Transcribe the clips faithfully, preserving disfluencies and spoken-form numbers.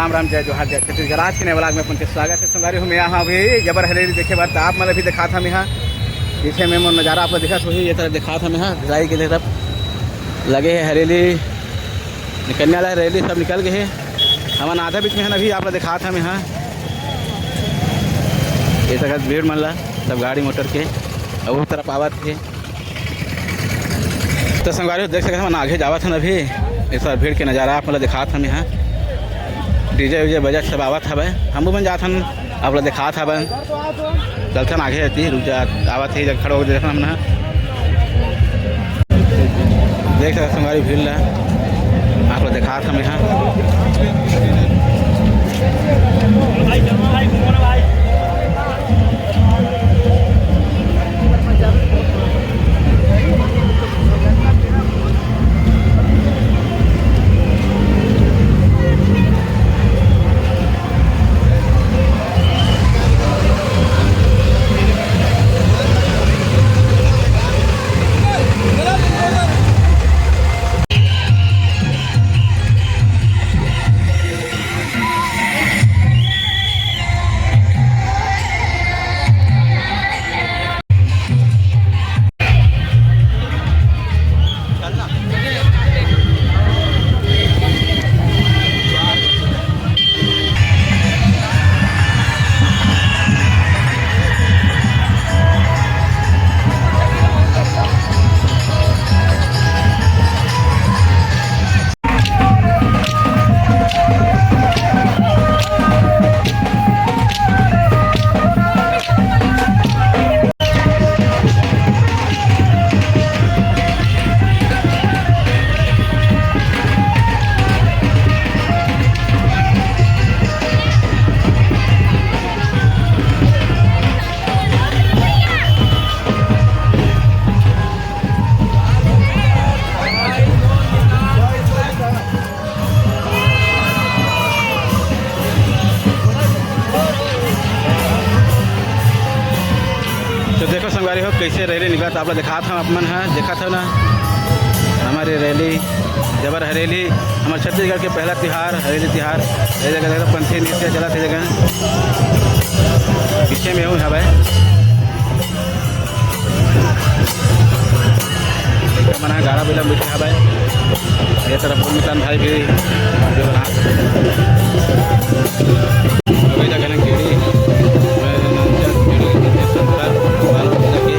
राम राम, जय जोहार, जय छत्तीसगढ़। आज के नए vlog में अपन के स्वागत हे संगवारी हो। मैं यहाँ अभी जबर हरेली देखे बर, त आप मन ला भी दिखात हन यहाँ। पीछे में मोर नजारा आप ला दिखत होही, ये तरफ दिखात हन यहाँ, भिलाई के तरफ लगे हे हरेली, निकलने वाला हे हरेली, सब निकल गए हे। हमन आधा बीच में हन अभी, आप ला दिखात हन यहाँ। ये सकत भीड़ मन ला, सब गाड़ी मोटर के, अउ वो तरफ आवत हे। तो संगवारी हो, देख सकत हन, आगे जावत हन अभी। ये सब भीड़ के नजारा आप मन ला दिखात हन यहाँ। DJ वीजे बजत सब आवत हवय, हमू मन जात हन, आप ला दिखात हवन। चलथन आगे रहती, रुक जा, आवत हे, जब खड़ा होके देखथन हमन ह। देख सकत संगवारी भीड़ ला, आप ला दिखात हन यहाँ। तो देखो संगवारी हो, कैसे रैली निकलत, आप लोग दिखात हम, आप मन ह देखत हो ना, हमारी रैली जबर हरेली, हमारे छत्तीसगढ़ के पहला तिहार, हरेली तिहार। ये जगह देखो, पंथी नृत्य चलत हे जगह, पीछे में हूँ हवय। मना गारा बिलम बिठे हवय। ये तरफ भूमिकान भाई भी जो बना। अभी तक है ना गेड़ी, मैं नंजन गेड़ी के संसार बाल की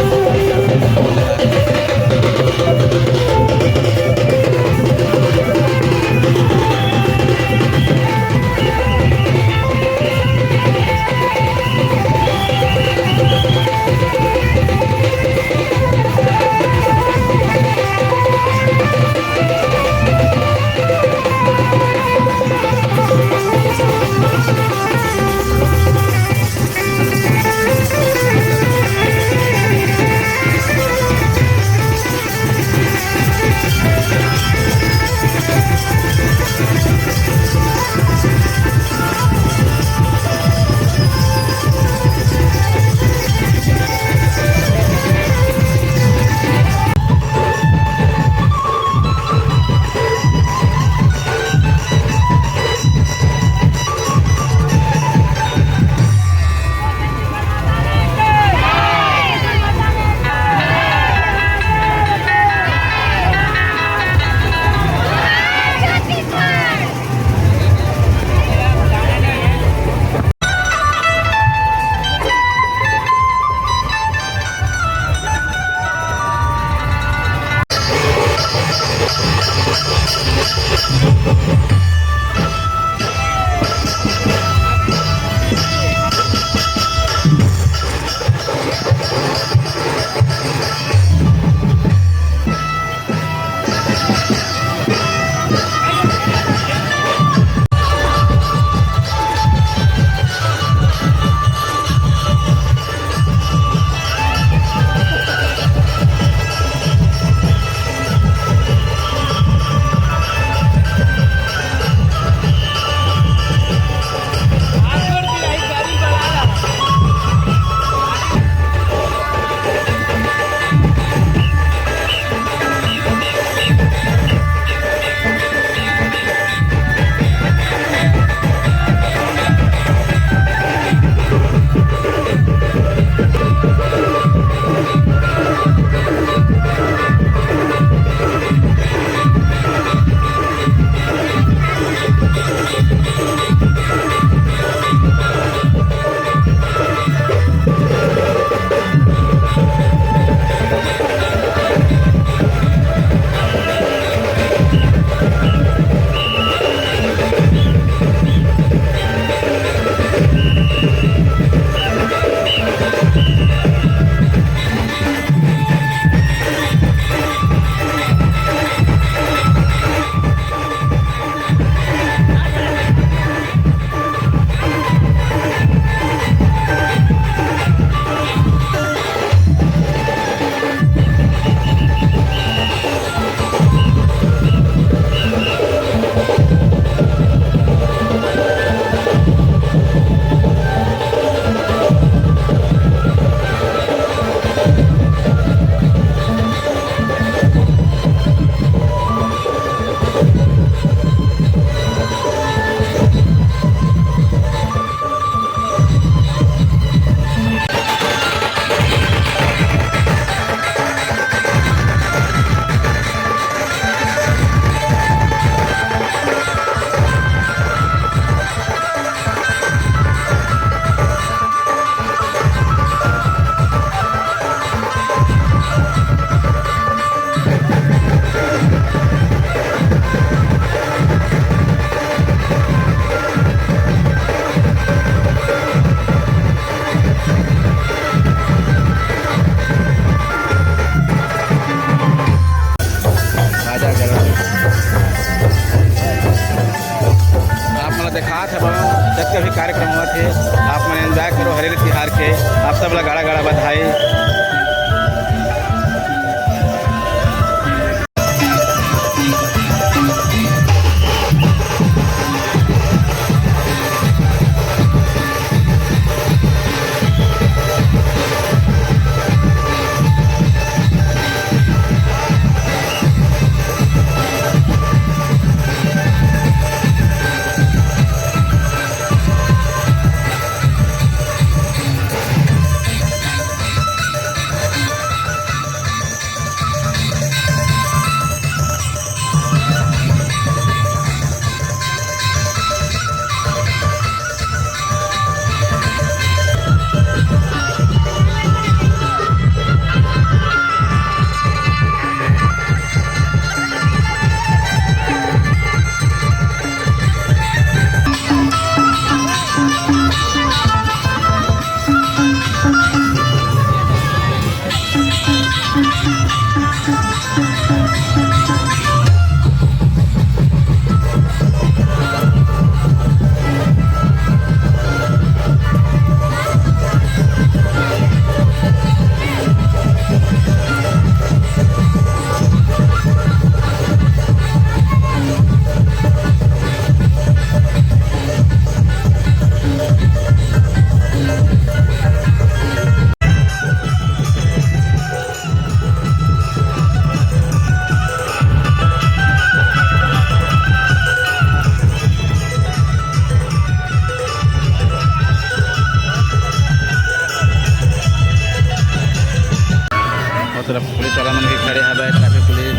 तरफ पुलिस वाला मन भी खड़े हवय, ट्रैफिक पुलिस,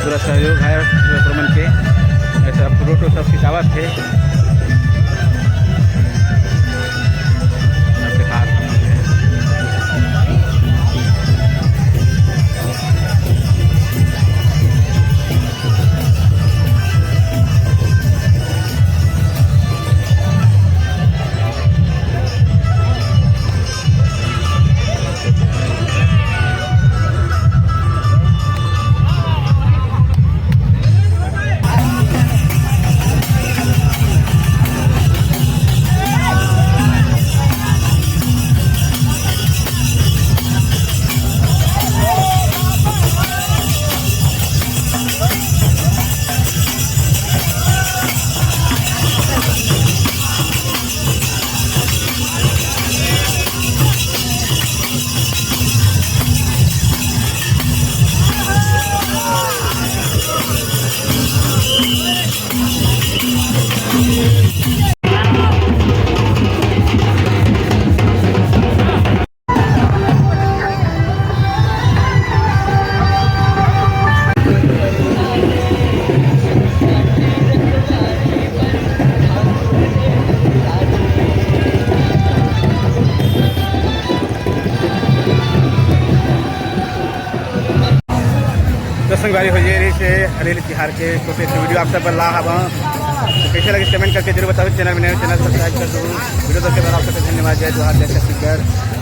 पूरा सहयोग है ओकर मन के। ऐसा फोटो वोटो सब खिंचावत हे। सब दिखात हे। तो संगवारी हो, ये रहिस हे हरेली तिहार के छोटे से वीडियो आप सब बर ला हवा। तो कैसे लगे कमेंट करके जरूर बताओ। चैनल में नए हो, चैनल सब्सक्राइब कर दो। वीडियो देखे बर आप सबके धन्यवाद। जय जोहार, जय छत्तीसगढ़।